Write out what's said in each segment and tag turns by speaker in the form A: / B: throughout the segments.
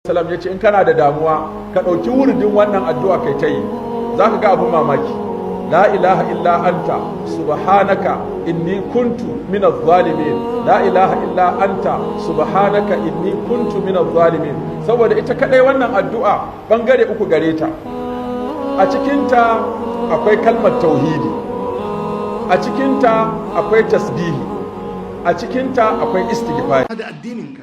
A: Salam ya ce in kana da damuwa, ka ɗauki wurdin wannan addu'a kai ta yi, za ka ga abin mamaki. لا إله إلا أنت سبحانك إني كنت من الظالمين، لا إله إلا أنت سبحانك إني كنت من الظالمين. Saboda ita kadai wannan addu'a bangare uku gare ta. A cikinta akwai kalmar tauhidi, a cikinta akwai tasbihi, a cikinta akwai istighfari.
B: Da addininka,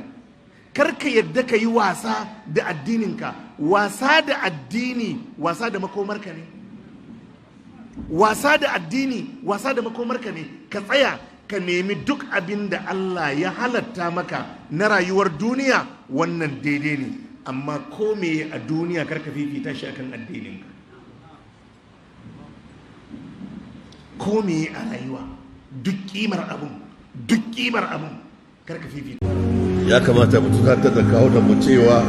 B: kar ka yadda ka yi wasa da addininka. Wasa da addini, wasa da makomarka ne. Wasa da addini, wasa da makomarka ne. Ka tsaya ka nemi duk abin da Allah ya halatta maka na rayuwar duniya, wannan daidai ne, amma ko me a duniya, kar ka fifita shi akan addininka. Ko me a rayuwa, duk kimar abun, duk kimar abun, kar ka fifita.
C: Ya kamata mu tunatar da kawo da mu cewa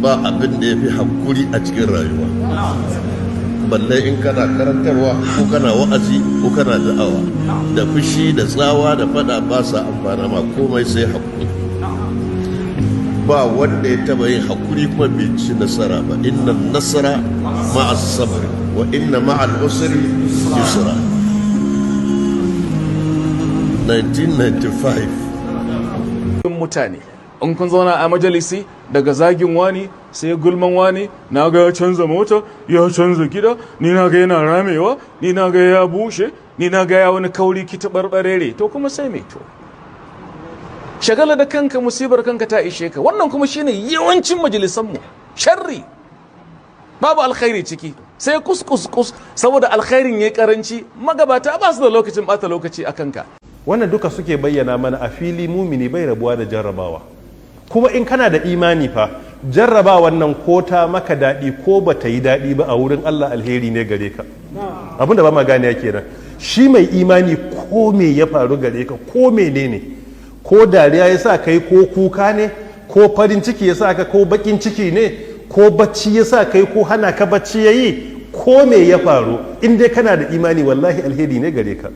C: ba abin da ya fi hakuri a cikin rayuwa, balle in kana karantarwa ko kana wa'azi ko kana da'awa. Da fushi da tsawa da fada ba sa amfana ma komai sai hakuri. Ba wanda ya taba yin hakuri kuma bai ci nasara ba. إن النصر مع الصبر وإن مع العسر يسرا. 1995.
D: Mutane, in kun zauna a majalisi, daga zagin wani sai gulman wani. Na ga ya canza mota, ya canza gida, ni na ga yana ramewa, ni na ga ya bushe, ni na ga ya wani kauri ki taɓarɓarere. To kuma sai mai? To shagala da kanka, musibar kanka ta ishe ka. Wannan kuma shine yawancin majalisanmu, sharri, babu alkhairi ciki sai kus kus kus, saboda alkhairin yayi karanci. Magabata ba su da lokacin bata lokaci a kanka.
E: Wannan duka suke bayyana mana a fili, mumini bai rabuwa da jarrabawa. Kuma in kana da imani fa, jarrabawan nan ko ta maka daɗi ko ba ta yi daɗi ba, a wurin Allah alheri ne gare ka. Abin da ba ma gane kenan, shi mai imani, ko me ya faru gare ka, ko menene, ko dariya ya sa kai ko kuka ne, ko farin ciki ya sa ka ko bakin ciki ne, ko bacci ya sa kai ko hana ka bacci ya yi, ko me ya faru, in dai kana da imani, wallahi alheri ne gare ka.